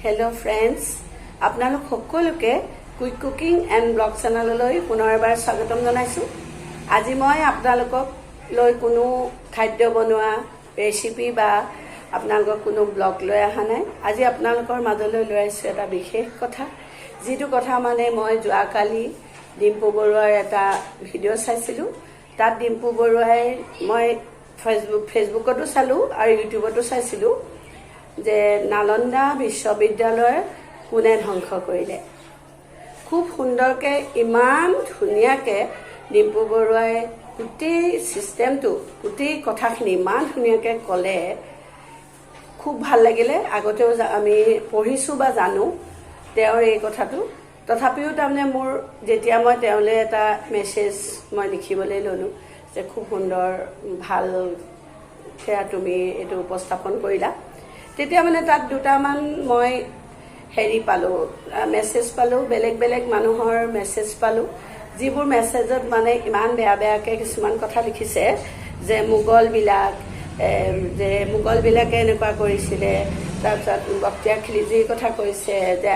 Hello' friends, আপোনালোক সকলোকে quick cooking and blog চেনেললৈ পুনৰ এবাৰ স্বাগতম জনাইছোঁ। আজি মই আপোনালোকক লৈ কোনো খাদ্য বনোৱা ৰেচিপি বা আপোনালোকৰ কোনো ব্লগ লৈ অহা নাই। আজি আপোনালোকৰ মাজলৈ লৈ আহিছোঁ এটা বিশেষ কথা, যিটো কথা মানে মই যোৱাকালি ডিম্পু বৰুৱাৰ এটা ভিডিঅ' চাইছিলোঁ। তাত ডিম্পু বৰুৱাই, মই ফেচবুকতো চালোঁ আৰু ইউটিউবতো চাইছিলোঁ যে নালন্দা বিশ্ববিদ্যালয় কোনে ধ্বংস কৰিলে। খুব সুন্দৰকৈ, ইমান ধুনীয়াকৈ ডিম্পু বৰুৱাই গোটেই ছিষ্টেমটো, গোটেই কথাখিনি ইমান ধুনীয়াকৈ ক'লে, খুব ভাল লাগিলে। আগতেও আমি পঢ়িছোঁ বা জানো তেওঁৰ এই কথাটো, তথাপিও তাৰমানে মোৰ যেতিয়া মই তেওঁলৈ এটা মেছেজ মই লিখিবলৈ ল'লোঁ যে খুব সুন্দৰ, ভাল, সেয়া তুমি এইটো উপস্থাপন কৰিলা, তেতিয়া মানে তাত দুটামান মই হেৰি পালোঁ, মেছেজ পালোঁ, বেলেগ বেলেগ মানুহৰ মেছেজ পালোঁ, যিবোৰ মেছেজত মানে ইমান বেয়া বেয়াকৈ কিছুমান কথা লিখিছে যে মোগলবিলাকে এনেকুৱা কৰিছিলে। তাৰপিছত বক্তিয়াৰ খিলজীৰ কথা কৈছে যে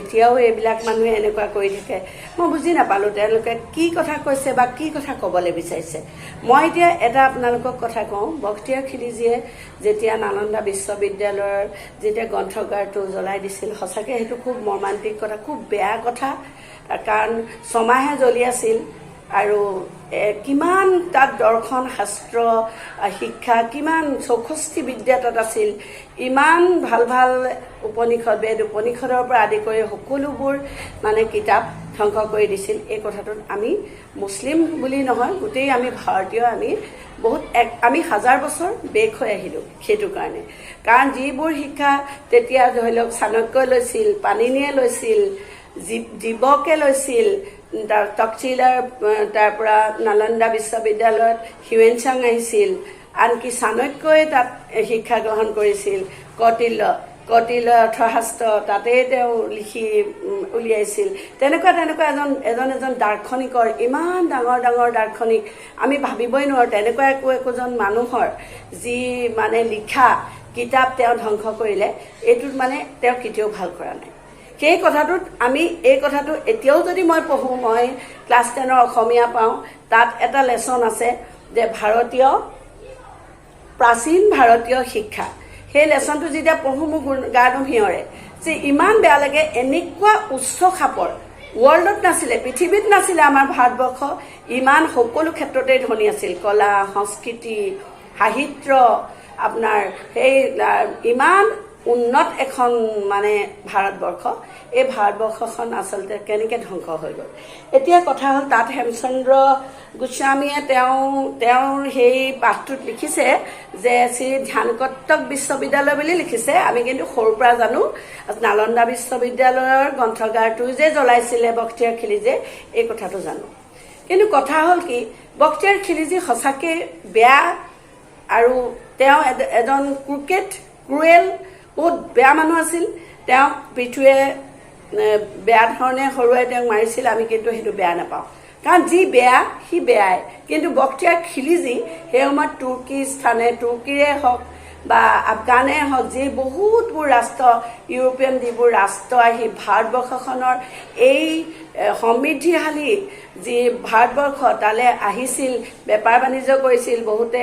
এতিয়াও এইবিলাক মানুহে এনেকুৱা কৰি থাকে। মই বুজি নাপালোঁ তেওঁলোকে কি কথা কৈছে বা কি কথা ক'বলৈ বিচাৰিছে। মই এতিয়া এটা আপোনালোকক কথা কওঁ। বক্তিয়াৰ খিলজীয়ে যেতিয়া নালন্দা বিশ্ববিদ্যালয়ৰ যেতিয়া গ্ৰন্থগাৰটো জ্বলাই দিছিল, সঁচাকৈ সেইটো খুব মৰ্মান্তিক কথা, খুব বেয়া কথা। কাৰণ ছমাহে জ্বলি আছিল আৰু কিমান তাত দৰ্শন শাস্ত্ৰ, শিক্ষা, কিমান 64 বিদ্যা তাত আছিল। ইমান ভাল ভাল উপনিষদ, বেদ উপনিষদৰ পৰা আদি কৰি সকলোবোৰ মানে কিতাপ ধ্বংস কৰি দিছিল। এই কথাটোত আমি মুছলিম বুলি নহয়, গোটেই আমি ভাৰতীয়, আমি বহুত এক, আমি হাজাৰ বছৰ বেক হৈ আহিলোঁ সেইটো কাৰণে। কাৰণ যিবোৰ শিক্ষা তেতিয়া ধৰি লওক চাণক্যই লৈছিল, পাণিনিয়ে লৈছিল, জীৱকে লৈছিল, তাৰ তকচিলাৰ, তাৰ পৰা নালন্দা বিশ্ববিদ্যালয়ত হিউৱেনচাং আহিছিল, আনকি চাণক্যই তাত শিক্ষা গ্ৰহণ কৰিছিল। কৌটিল্য অৰ্থশাস্ত্ৰ তাতেই তেওঁ লিখি উলিয়াইছিল। তেনেকুৱা তেনেকুৱা এজন এজন এজন দাৰ্শনিকৰ, ইমান ডাঙৰ ডাঙৰ দাৰ্শনিক, আমি ভাবিবই নোৱাৰোঁ, তেনেকুৱা একো একোজন মানুহৰ যি মানে লিখা কিতাপ তেওঁ ধ্বংস কৰিলে, এইটোত মানে তেওঁ কেতিয়াও ভাল কৰা নাই। সেই কথাটোত আমি এই কথাটো এতিয়াও যদি মই পঢ়োঁ, মই ক্লাছ 10ৰ অসমীয়া পাওঁ, তাত এটা লেচন আছে যে প্ৰাচীন ভাৰতীয় শিক্ষা। সেই লেচনটো যেতিয়া পঢ়োঁ, মোৰ গা নোম শিয়ৰে যে ইমান বেয়া লাগে। এনেকুৱা উচ্চ খাপৰ ৱৰ্ল্ডত নাছিলে, পৃথিৱীত নাছিলে। আমাৰ ভাৰতবৰ্ষ ইমান সকলো ক্ষেত্ৰতেই ধনী আছিল, কলা, সংস্কৃতি, সাহিত্য, আপোনাৰ সেই ইমান উন্নত এখন মানে ভাৰতবৰ্ষ। এই ভাৰতবৰ্ষখন আচলতে কেনেকৈ ধ্বংস হৈ গ'ল? এতিয়া কথা হ'ল, তাত হেমচন্দ্ৰ গোস্বামীয়ে তেওঁৰ সেই পাঠটোত লিখিছে যে শ্ৰী ধ্যানকট্টক বিশ্ববিদ্যালয় বুলি লিখিছে। আমি কিন্তু সৰুৰ পৰা জানো নালন্দা বিশ্ববিদ্যালয়ৰ গ্ৰন্থগাৰটো যে জ্বলাইছিলে বখতিয়াৰ খিলিজে, এই কথাটো জানো। কিন্তু কথা হ'ল কি, বখতিয়াৰ খিলিজী সঁচাকৈ বেয়া আৰু তেওঁ এজন ক্ৰুকেট, ক্ৰুৱেল, বহুত বেয়া মানুহ আছিল। তেওঁক পৃথুৱে বেয়া ধৰণে হৰুৱাই তেওঁক মাৰিছিল। আমি কিন্তু সেইটো বেয়া নাপাওঁ, কাৰণ যি বেয়া সি বেয়াই। কিন্তু বখতিয়াৰ খিলিজী সেই সময়ত তুৰ্কীস্থানে, তুৰ্কীৰে হওক বা আফগানে হওক, যি বহুতবোৰ ৰাষ্ট্ৰ, ইউৰোপীয়ান যিবোৰ ৰাষ্ট্ৰ আহি ভাৰতবৰ্ষখনৰ এই সমৃদ্ধিশালী যি ভাৰতবৰ্ষ তালৈ আহিছিল, বেপাৰ বাণিজ্য কৰিছিল বহুতে,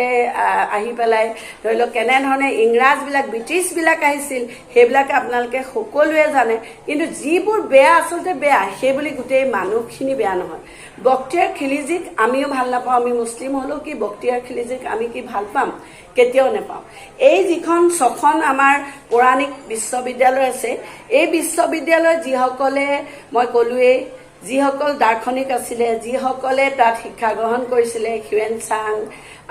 আহি পেলাই ধৰি লওক কেনেধৰণে ইংৰাজবিলাক, ব্ৰিটিছবিলাক আহিছিল, সেইবিলাকে আপোনালোকে সকলোৱে জানে। কিন্তু যিবোৰ বেয়া আচলতে বেয়া, সেই বুলি গোটেই মানুহখিনি বেয়া নহয়। বক্তিয়াৰ খিলিজীক আমিও ভাল নাপাওঁ। আমি মুছলিম হ'লেও কি বক্তিয়াৰ খিলিজীক আমি কি ভাল পাম? কেতিয়াও নাপাওঁ। এই যিখন ছখন আমাৰ পৌৰাণিক বিশ্ববিদ্যালয় আছে, এই বিশ্ববিদ্যালয়ত যিসকলে, মই ক'লোৱেই, যিসকল দাৰ্শনিক আছিলে, যিসকলে তাত শিক্ষা গ্ৰহণ কৰিছিলে, হিউৱেন চাং,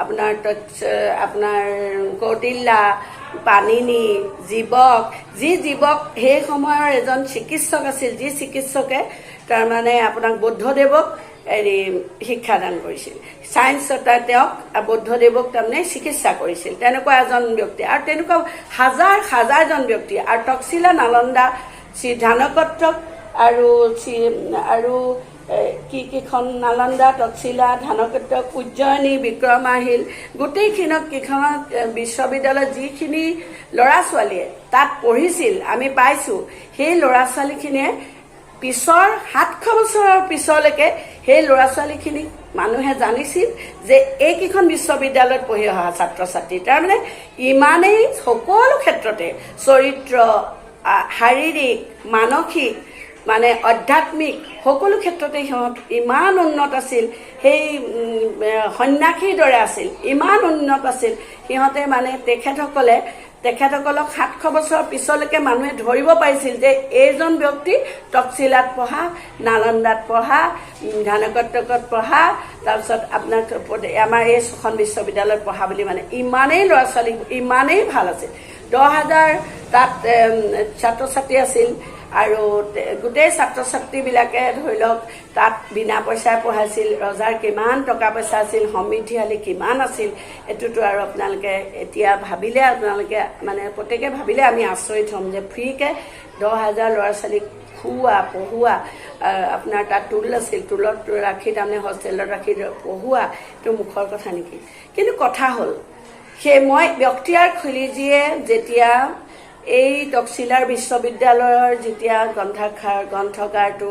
আপোনাৰ তথ্য, আপোনাৰ কৌটিল্যা, পাণিনি, জীৱক, যি জীৱক সেই সময়ৰ এজন চিকিৎসক আছিল, যি চিকিৎসকে তাৰমানে আপোনাক বৌদ্ধদেৱক হেৰি শিক্ষাদান কৰিছিল, ছায়েন্সত তেওঁক বৌদ্ধদেৱক তাৰমানে চিকিৎসা কৰিছিল, তেনেকুৱা এজন ব্যক্তি আৰু তেনেকুৱা হাজাৰ হাজাৰজন ব্যক্তি আৰু তক্সিলা, নালন্দা, শ্ৰী ধ্যানকট্টক আৰু শ্ৰী আৰু কি কেইখন, নালন্দা, তক্ষশিলা, ধানকটক, উজ্জয়িনী, বিক্ৰমাহিল, গোটেইখিনক কেইখনত বিশ্ববিদ্যালয়ত যিখিনি ল'ৰা ছোৱালীয়ে তাত পঢ়িছিল আমি পাইছোঁ, সেই ল'ৰা ছোৱালীখিনিয়ে পিছৰ 700 বছৰৰ পিছলৈকে সেই ল'ৰা ছোৱালীখিনিক মানুহে জানিছিল যে এইকেইখন বিশ্ববিদ্যালয়ত পঢ়ি অহা ছাত্ৰ ছাত্ৰী। তাৰমানে ইমানেই সকলো ক্ষেত্ৰতে চৰিত্ৰ, শাৰীৰিক, মানসিক, মানে আধ্যাত্মিক সকলো ক্ষেত্ৰতে সিহঁত ইমান উন্নত আছিল। সেই সন্যাসীৰ দৰে আছিল, ইমান উন্নত আছিল সিহঁতে। মানে তেখেতসকলক 700 বছৰৰ পিছলৈকে মানুহে ধৰিব পাৰিছিল যে এইজন ব্যক্তি তক্ষশিলাত পঢ়া, নালন্দাত পঢ়া, ধানকটকত পঢ়া, তাৰপিছত আপোনাৰ আমাৰ এই ছখন বিশ্ববিদ্যালয়ত পঢ়া বুলি। মানে ইমানেই ল'ৰা ছোৱালী ইমানেই ভাল আছিল। 10,000 তাত ছাত্ৰ ছাত্ৰী আছিল আৰু গোটেই ছাত্ৰ ছাত্ৰীবিলাকে ধৰি লওক তাত বিনা পইচাই পঢ়াইছিল। ৰজাৰ কিমান টকা পইচা আছিল, সমৃদ্ধিশালী কিমান আছিল, এইটোতো আৰু আপোনালোকে এতিয়া ভাবিলে, আপোনালোকে মানে প্ৰত্যেকে ভাবিলে আমি আচৰিত হ'ম যে ফ্ৰীকে 10,000 ল'ৰা ছোৱালীক খুওৱা, পঢ়োৱা, আপোনাৰ তাত টোল আছিল, টোলত ৰাখি, তাৰমানে হোষ্টেলত ৰাখি পঢ়োৱা, এইটো মুখৰ কথা নেকি? কিন্তু কথা হ'ল সেই মই বক্তিয়াৰ খিলজীয়ে যেতিয়া এই তক্ষশিলাৰ বিশ্ববিদ্যালয়ৰ যেতিয়া গ্ৰন্থগাৰটো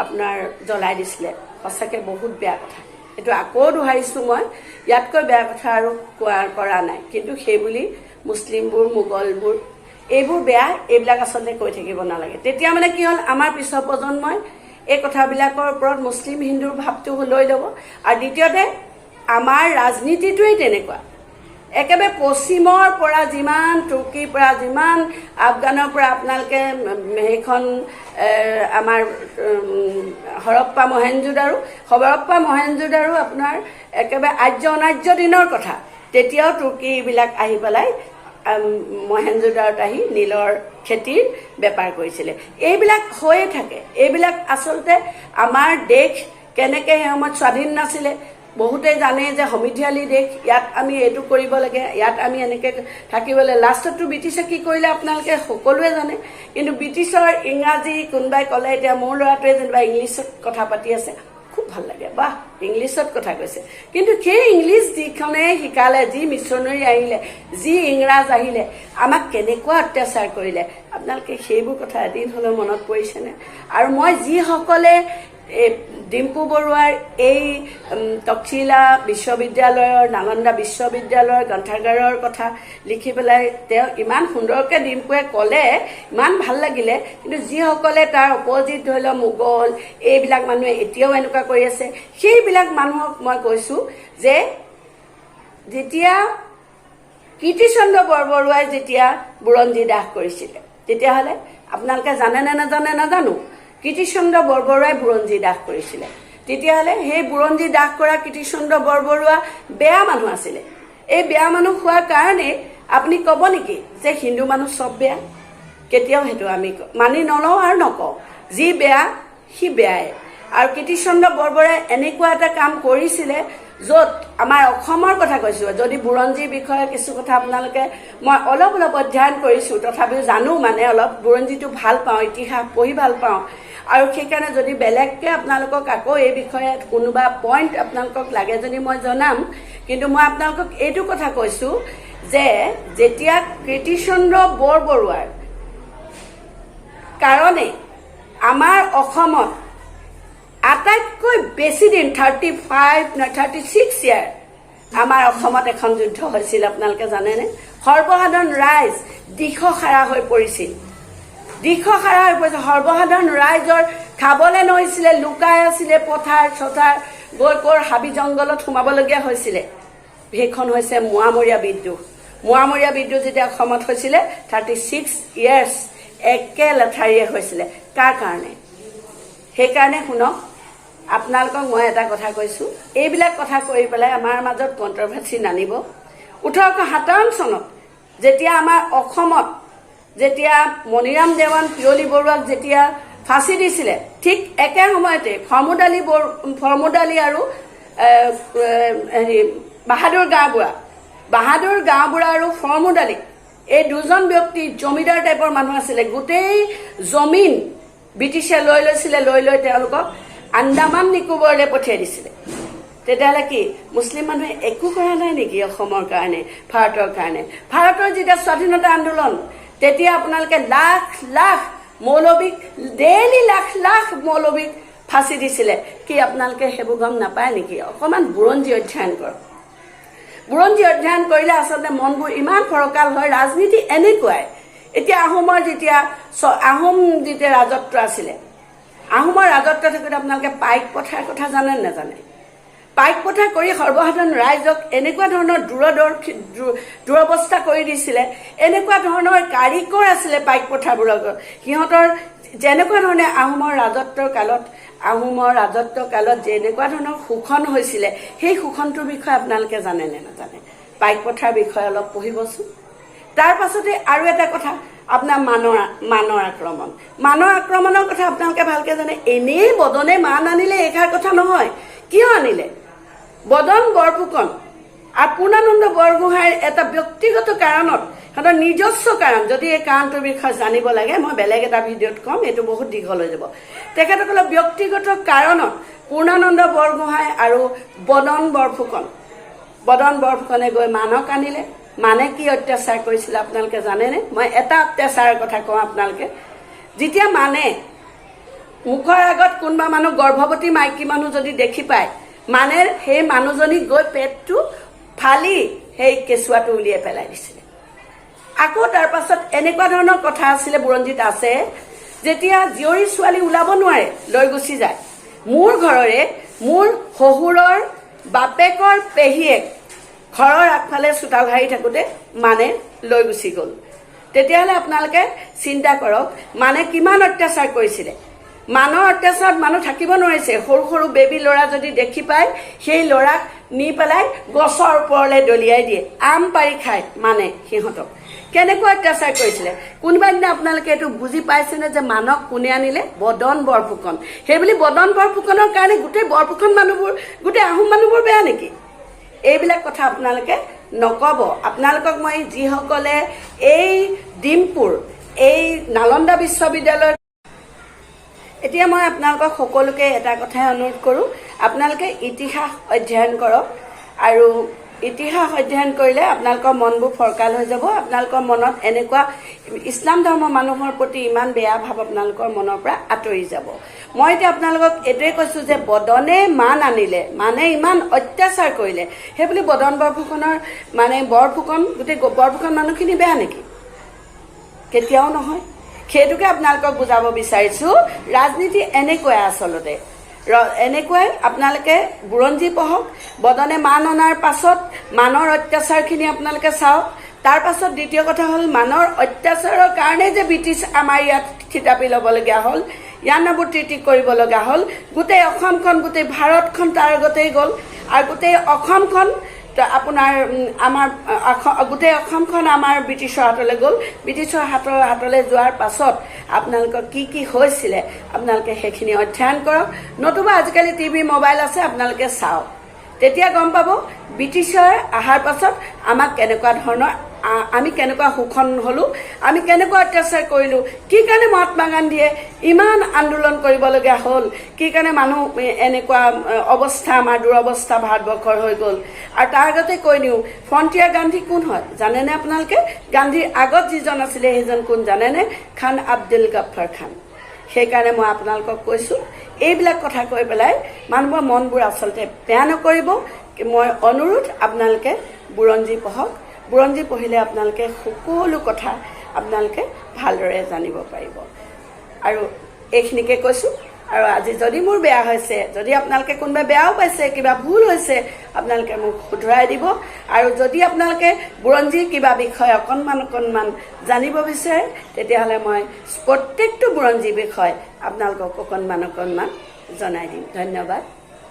আপোনাৰ জ্বলাই দিছিলে, সঁচাকৈ বহুত বেয়া কথা। এইটো আকৌ দোহাৰিছোঁ মই, ইয়াতকৈ বেয়া কথা আৰু কোৱা কৰা নাই। কিন্তু সেইবুলি মুছলিমবোৰ, মোগলবোৰ এইবোৰ বেয়া, এইবিলাক আচলতে কৈ থাকিব নালাগে। তেতিয়া মানে কি হ'ল, আমাৰ পিছৰ প্ৰজন্মই এই কথাবিলাকৰ ওপৰত মুছলিম হিন্দুৰ ভাৱটো লৈ ল'ব। আৰু দ্বিতীয়তে আমাৰ ৰাজনীতিটোৱেই তেনেকুৱা, একেবাৰে পশ্চিমৰ পৰা যিমান, তুৰ্কীৰ পৰা যিমান, আফগানৰ পৰা আপোনালোকে সেইখন আমাৰ হৰপ্পা মহেঞ্জোদাৰো, হৰপ্পা মহেঞ্জোদাৰো আপোনাৰ একেবাৰে আৰ্য অনাৰ্য দিনৰ কথা, তেতিয়াও তুৰ্কীবিলাক আহি পেলাই মহেঞ্জোদাৰোত আহি নীলৰ খেতিৰ বেপাৰ কৰিছিলে। এইবিলাক হৈয়ে থাকে। এইবিলাক আচলতে আমাৰ দেশ কেনেকৈ সেই সময়ত স্বাধীন নাছিলে, বহুতে জানে যে সমৃদ্ধিশালী দেশ, ইয়াত আমি এইটো কৰিব লাগে, ইয়াত আমি এনেকৈ থাকিব লাগে। লাষ্টততো ব্ৰিটিছে কি কৰিলে আপোনালোকে সকলোৱে জানে। কিন্তু ব্ৰিটিছৰ ইংৰাজী কোনোবাই ক'লে, এতিয়া মোৰ ল'ৰাটোৱে যেনিবা ইংলিছত কথা পাতি আছে, খুব ভাল লাগে, বাহ, ইংলিছত কথা কৈছে। কিন্তু সেই ইংলিছ যিখনে শিকালে, যি মিছনেৰী আহিলে, যি ইংৰাজ আহিলে, আমাক কেনেকুৱা অত্যাচাৰ কৰিলে, আপোনালোকে সেইবোৰ কথা এদিন হ'লেও মনত পৰিছেনে? আৰু মই যিসকলে এই ডিম্পু বৰুৱাৰ এই তক্ষশিলা বিশ্ববিদ্যালয়ৰ, নালন্দা বিশ্ববিদ্যালয়ৰ গ্ৰন্থাগাৰৰ কথা লিখি পেলাই তেওঁ ইমান সুন্দৰকৈ ডিম্পুৱে ক'লে, ইমান ভাল লাগিলে। কিন্তু যিসকলে তাৰ অপজিট, ধৰি লওক মোগল, এইবিলাক মানুহে এতিয়াও এনেকুৱা কৰি আছে, সেইবিলাক মানুহক মই কৈছোঁ যে যেতিয়া কীৰ্তিচন্দ্ৰ বৰবৰুৱাই যেতিয়া বুৰঞ্জী দাহ কৰিছিলে, তেতিয়াহ'লে আপোনালোকে জানে নে নাজানে নাজানো, কীৰ্তিচন্দ্ৰ বৰবৰুৱাই বুৰঞ্জী দাহ কৰিছিলে। তেতিয়াহ'লে সেই বুৰঞ্জী দাহ কৰা কীৰ্তিচন্দ্ৰ বৰবৰুৱা বেয়া মানুহ আছিলে। এই বেয়া মানুহ হোৱাৰ কাৰণে আপুনি ক'ব নেকি যে হিন্দু মানুহ চব বেয়া? কেতিয়াও সেইটো আমি মানি নলওঁ আৰু নকওঁ। যি বেয়া সি বেয়াই। আৰু কীৰ্তিচন্দ্ৰ বৰবৰুৱাই এনেকুৱা এটা কাম কৰিছিলে য'ত আমাৰ অসমৰ কথা কৈছোঁ, যদি বুৰঞ্জীৰ বিষয়ে কিছু কথা আপোনালোকে, মই অলপ অলপ অধ্যয়ন কৰিছোঁ, তথাপিও জানো, মানে অলপ বুৰঞ্জীটো ভাল পাওঁ, ইতিহাস পঢ়ি ভাল পাওঁ। আৰু সেইকাৰণে যদি বেলেগকৈ আপোনালোকক আকৌ এই বিষয়ে কোনোবা পইণ্ট আপোনালোকক লাগে যদি মই জনাম। কিন্তু মই আপোনালোকক এইটো কথা কৈছোঁ যে যেতিয়া কীৰ্তিচন্দ্ৰ বৰবৰুৱাৰ কাৰণে আমাৰ অসমত আটাইতকৈ বেছি দিন, 35 নহয়, 36 ইয়াৰ আমাৰ অসমত এখন যুদ্ধ হৈছিল, আপোনালোকে জানেনে? সৰ্বসাধাৰণ ৰাইজ দিশহাৰা হৈ পৰিছিল, দিশহাৰা হৈ পৰিছিল। সৰ্বসাধাৰণ ৰাইজৰ খাবলৈ নহৈছিলে, লুকাই আছিলে, পথাৰ চথাৰ গৈ ক'ৰ হাবি জংঘলত সোমাবলগীয়া হৈছিলে। সেইখন হৈছে মোৱামৰীয়া বিদ্ৰোহ। মোৱামৰীয়া বিদ্ৰোহ যেতিয়া অসমত হৈছিলে, 36 ইয়াৰ্ছ একে লেঠাৰিয়ে হৈছিলে। কাৰ কাৰণে? সেইকাৰণে শুনক, আপোনালোকক মই এটা কথা কৈছোঁ, এইবিলাক কথা কৈ পেলাই আমাৰ মাজত কণ্ট্ৰভাৰ্চি নানিব। 1857 চনত যেতিয়া আমাৰ অসমত যেতিয়া মণিৰাম দেৱান, পিয়লি বৰুৱাক যেতিয়া ফাঁচি দিছিলে, ঠিক একে সময়তে ফৰ্মুদ আলী আৰু হেৰি বাহাদুৰ গাঁওবুঢ়া, বাহাদুৰ গাঁওবুঢ়া আৰু ফৰ্মুদ আলী, এই দুজন ব্যক্তি জমিদাৰ টাইপৰ মানুহ আছিলে। গোটেই জমিন ব্ৰিটিছে লৈ লৈছিলে, লৈ লৈ তেওঁলোকক আন্দামান নিকোবৰলৈ পঠিয়াই দিছিলে। তেতিয়াহ'লে কি মুছলিম মানুহে একো কৰা নাই নেকি অসমৰ কাৰণে, ভাৰতৰ কাৰণে? ভাৰতৰ যেতিয়া স্বাধীনতা আন্দোলন, তেতিয়া আপোনালোকে লাখ লাখ মৌলবীক, ডেইলি লাখ লাখ মৌলবীক ফাঁচি দিছিলে। কি আপোনালোকে সেইবোৰ গম নাপায় নেকি? অকণমান বুৰঞ্জী অধ্যয়ন কৰক। বুৰঞ্জী অধ্যয়ন কৰিলে আচলতে মনবোৰ ইমান ফৰকাল হয়। ৰাজনীতি এনেকুৱাই। এতিয়া আহোম যেতিয়া ৰাজত্ব আছিলে, আহোমৰ ৰাজত্ব থাকোঁতে আপোনালোকে পাইক পথাৰ কথা জানে নে নাজানে? পাইক পথাৰ কৰি সৰ্বসাধাৰণ ৰাইজক এনেকুৱা ধৰণৰ দুৰৱস্থা কৰি দিছিলে। এনেকুৱা ধৰণৰ কাৰিকৰ আছিলে পাইক পথাৰবোৰৰ। সিহঁতৰ যেনেকুৱা ধৰণে আহোমৰ ৰাজত্ব কালত যেনেকুৱা ধৰণৰ শোষণ হৈছিলে, সেই শোষণটোৰ বিষয়ে আপোনালোকে জানে নে নাজানে? পাইক পথাৰ বিষয়ে অলপ পঢ়িবচোন। তাৰ পাছতে আৰু এটা কথা, আপোনাৰ মানৰ আক্ৰমণ। মানৰ আক্ৰমণৰ কথা আপোনালোকে ভালকে জানে। এনেই বদনে মান আনিলে এইষাৰ কথা নহয়। কিয় আনিলে? বদন বৰফুকন আৰু পূৰ্ণানন্দ বৰগোহাঁইৰ এটা ব্যক্তিগত কাৰণত, সিহঁতৰ নিজস্ব কাৰণ। যদি এই কাৰণটোৰ বিষয়ে জানিব লাগে, মই বেলেগ এটা ভিডিঅ'ত ক'ম, এইটো বহুত দীঘল হৈ যাব। তেখেতসকলৰ ব্যক্তিগত কাৰণত পূৰ্ণানন্দ বৰগোহাঁই আৰু বদন বৰফুকন, বদন বৰফুকনে গৈ মানক আনিলে। মানে কি অত্যাচাৰ কৰিছিলে আপোনালোকে জানেনে? মই এটা অত্যাচাৰৰ কথা কওঁ আপোনালোকে। যেতিয়া মানে মুখৰ আগত কোনোবা মানুহ, গৰ্ভৱতী মাইকী মানুহ যদি দেখি পায়, মানে সেই মানুহজনীক গৈ পেটটো ফালি সেই কেঁচুৱাটো উলিয়াই পেলাই দিছিলে। আকৌ তাৰ পাছত এনেকুৱা ধৰণৰ কথা আছিলে, বুৰঞ্জীত আছে, যেতিয়া জীয়ৰী ছোৱালী ওলাব নোৱাৰে, লৈ গুচি যায়। মোৰ ঘৰৰে মোৰ শহুৰৰ বাপেকৰ পেহীয়েক ঘৰৰ আগফালে চোতাল সাৰি থাকোঁতে মানে লৈ গুচি গ'ল। তেতিয়াহ'লে আপোনালোকে চিন্তা কৰক, মানে কিমান অত্যাচাৰ কৰিছিলে। মানৰ অত্যাচাৰত মানুহ থাকিব নোৱাৰিছে। সৰু সৰু বেবী ল'ৰা যদি দেখি পায়, সেই ল'ৰাক নি পেলাই গছৰ ওপৰলৈ দলিয়াই দিয়ে, আম পাৰি খায়। মানে সিহঁতক কেনেকুৱা অত্যাচাৰ কৰিছিলে। কোনোবা দিনা আপোনালোকে এইটো বুজি পাইছেনে যে মানক কোনে আনিলে? বদন বৰফুকন। সেইবুলি বদন বৰফুকনৰ কাৰণে গোটেই বৰফুকন মানুহবোৰ, গোটেই আহোম মানুহবোৰ বেয়া নেকি? এইবিলাক কথা আপোনালোকে নক'ব। আপোনালোকক মই যিসকলে এই ডিমপুৰ, এই নালন্দা বিশ্ববিদ্যালয়ত, এতিয়া মই আপোনালোকক সকলোকে এটা কথাই অনুৰোধ কৰোঁ, আপোনালোকে ইতিহাস অধ্যয়ন কৰক। আৰু ইতিহাস অধ্যয়ন কৰিলে আপোনালোকৰ মনবোৰ ফৰকাল হৈ যাব। আপোনালোকৰ মনত এনেকুৱা ইছলাম ধৰ্মৰ মানুহৰ প্ৰতি ইমান বেয়া ভাৱ আপোনালোকৰ মনৰ পৰা আঁতৰি যাব। মই এতিয়া আপোনালোকক এইটোৱে কৈছোঁ যে বদনে মান আনিলে, মানে ইমান অত্যাচাৰ কৰিলে, সেইবুলি বদন বৰফুকনৰ, মানে বৰফুকন, গোটেই বৰফুকন মানুহখিনি বেয়া নেকি? কেতিয়াও নহয়। সেইটোকে আপোনালোকক বুজাব বিচাৰিছোঁ। ৰাজনীতি এনেকুৱাই আচলতে, এনেকুৱাই। আপোনালোকে বুৰঞ্জী পঢ়ক। বদনে মান অনাৰ পাছত মানৰ অত্যাচাৰখিনি আপোনালোকে চাওক। তাৰ পাছত দ্বিতীয় কথা হ'ল, মানৰ অত্যাচাৰৰ কাৰণে যে ব্ৰিটিছ আমাৰ ইয়াত থিতাপি ল'বলগীয়া হ'ল, ইয়ান্নাবু ট্ৰিটি কৰিব লগা হ'ল, গোটেই অসমখন, গোটেই ভাৰতখন তাৰ আগতেই গ'ল। আৰু গোটেই অসমখন আপোনাৰ আমাৰ গোটেই অসমখন আমাৰ ব্ৰিটিছৰ হাতলৈ গ'ল। ব্ৰিটিছৰ হাতলৈ যোৱাৰ পাছত আপোনালোকৰ কি কি হৈছিলে, আপোনালোকে সেইখিনি অধ্যয়ন কৰক। নতুবা আজিকালি টিভি, মোবাইল আছে, আপোনালোকে চাওক। তেতিয়া গম পাব ব্ৰিটিছৰ অহাৰ পাছত আমাক কেনেকুৱা ধৰণৰ, আমি কেনেকুৱা শোষণ হ'লোঁ, আমি কেনেকুৱা অত্যাচাৰ কৰিলোঁ, কি কাৰণে মহাত্মা গান্ধীয়ে ইমান আন্দোলন কৰিবলগীয়া হ'ল, কি কাৰণে মানুহ এনেকুৱা অৱস্থা, আমাৰ দুৰৱস্থা ভাৰতবৰ্ষৰ হৈ গ'ল। আৰু তাৰ আগতে কৈ দিওঁ, ফ্ৰণ্টিয়াৰ গান্ধী কোন হয় জানেনে আপোনালোকে? গান্ধীৰ আগত যিজন আছিলে সেইজন কোন জানেনে? খান আব্দুল গাফাৰ খান। সেইকাৰণে মই আপোনালোকক কৈছোঁ, এইবিলাক কথা কৈ পেলাই মানুহৰ মনবোৰ আচলতে বেয়া নকৰিব। মই অনুৰোধ, আপোনালোকে বুৰঞ্জী পঢ়ক। বুৰঞ্জী পঢ়িলে আপোনালোকে সকলো কথা আপোনালোকে ভালদৰে জানিব পাৰিব। আৰু এইখিনিকে কৈছোঁ। আৰু আজি যদি মোৰ বেয়া হৈছে, যদি আপোনালোকে কোনোবাই বেয়াও পাইছে, কিবা ভুল হৈছে, আপোনালোকে মোক শুধৰাই দিব। আৰু যদি আপোনালোকে বুৰঞ্জীৰ কিবা বিষয় অকণমান অকণমান জানিব বিচাৰে, তেতিয়াহ'লে মই প্ৰত্যেকটো বুৰঞ্জীৰ বিষয় আপোনালোকক অকণমান অকণমান জনাই দিম। ধন্যবাদ।